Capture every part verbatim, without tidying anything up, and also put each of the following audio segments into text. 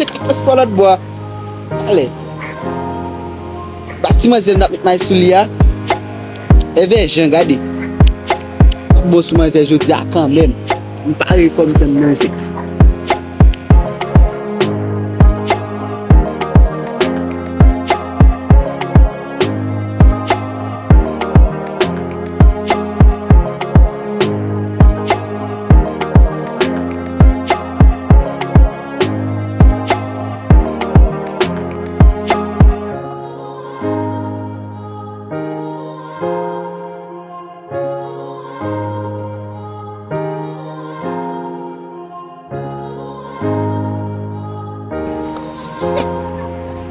Se pa fè spò lòt bò a. Ale. Ba ti manzè m t ap met may sou li a. Evè jan, gade. Bon sou manzè jodi a kanmenm. M pare kò m tann manzè.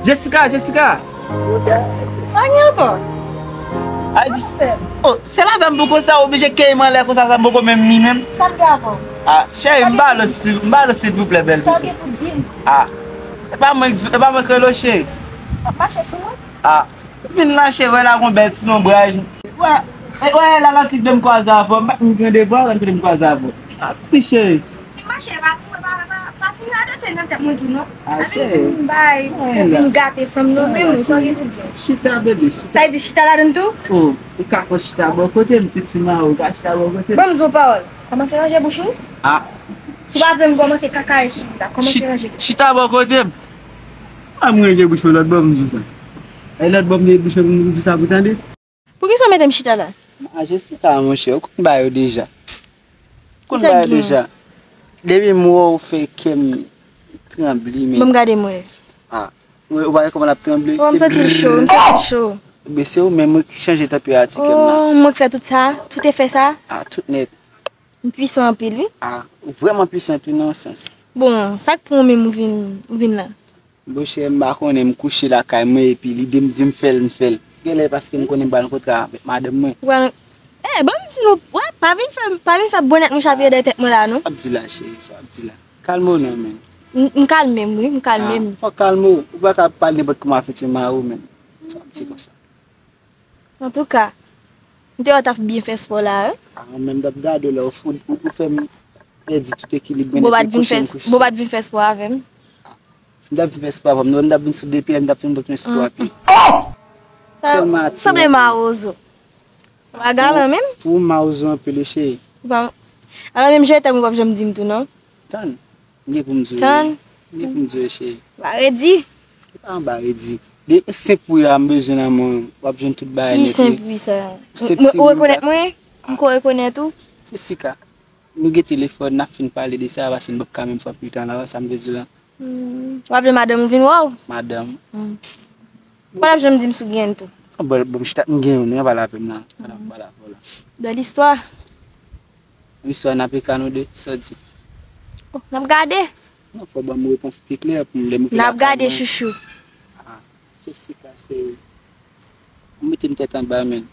Jessica, Jessica! Sa gen ankò? Ay, oh, se la menm pou konsa, oblije keye m anlè konsa, sa m poko menm mi menm. Sa m gen avè w? Ah, cheri, m ba lo, si, m ba lo, silvouplè, bèl. Sa w gen pou di m? Ah, e pa mwen, e pa mwen k rele w, cheri. W ap mache sou mwen? Ah, vin la, cheri, wè la gon bèl ti lonbraj. Wè, e, wè la, la ti de m kwaze avè w, m pa t menm gen devwa, la m kwaze avè w. Ah, pi cheri. Si mache pa tou, pa, pa, pa fin radote nan tèt mwen tou non. Ah, cheri. Pa vin di m bay, ou vin gate san m non, menm ou, sa w gen pou di m? Chita, bebe, chita. Sa vle di chita ladan l tou? Oh, ou ka fè chita bò kote m, piti ma, ou ka chita bò kote m. Ban m di w pawòl. Kòmanse ranje bouch ou. Ah. Si w pa vle m kòmanse kakaye sou ou la, kòmanse ranje bouch ou. Chita bò kote m. A, m ranje bouch mwen lòt bò pou m di w sa. E lòt bò m te bouch mwen pou m di w sa pou tande. Poukisa w mete m chita la? Ah, Jessica, monchè, ou konn bagay yo deja. Ou konn bagay yo deja. Depi m wè w fè kè m tranble, men. Ban m gade m wè. Ah, ou pa wè kòman l ap tranble? Oh, m santi l cho, m santi l cho. Men se ou menm wi ki chanje tanperati kè m la. Oh, mwen k fè tout sa, tout efè sa? Ah, tout nèt. M pwisan anpil, wi. Ah, ou vrèman pwisan tou nan yon sans. Bon, sa k pran w menm ou vin, ou vin la? Monchè, m pa konnen, m kouche lakay mwen epi lide m di m fè l, m fè l. Genlè paske m konnen m pral rankontre avèk madanm mwen. Ou pral, eh, ban m di nou, wè, pa vin fè, pa vin fè bonèt mwen chavire dèyè tèt mwen la, non. Sa w ap di la, cheri, sa w ap di la? Kalme w non, men. M, m kalme m, wi, m kalme m. Ah, fò w kalme w. Ou pa ka pale nenpòt kòman a fiti mari w, men. Sa w ap di konsa? Antouka, m te wè w t ap byen fè spò la, wi. Ah, mwen menm m t ap gade w la, ou, ou, ou fè m pèdi tout ekilib mwen depi kouche m kouche. Bon, w pa t vin fè spò avè m? Si m t ap vin fè spò avè w, m t ap vin sou de pye, m t ap tounen, tounen sou twa pye. Tèlman atire. Sanble mawozo. Ou pa galan menm? Pou, pou mawozo anpil, wi, cheri. Alò menm je t'aime ou p ap janm di m tou, non? Tann. M gen pou m di w. Tann. M gen pou m di w, cheri. Ba redi. E pa anba redi. De senp wi a m bezwen nan men w, w ap jwenn tout bagay nèt wi. Ki senp wi sa? Ou rekonèt mwen? M ko rekonèt ou? Jessica, nou gen telefòn, n ap fin pale de sa, paske n p ap ka menm fè anpil tan la, w wè sa m vle di w la? Hmm. W ap vle madanm ou vin wè w? Madanm. Hmm. Ou pa t ap janm di m si w gen tou. Bon, bon, m chita, m gen youn, wi, anba lavi m la. Pandan m pale avè w la. De listwa. Istwa n ap eka nou de, sa w di? Oh, n ap gade. Non, fò w ban m repons pi klè pou m lè m ouvri lakay mwen. N ap gade, chouchou. Ah, Jessica, cheri. Ou mete m tèt anba, men.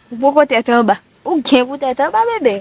Ou poko tèt anba. Ou gen pou tèt anba, bebe.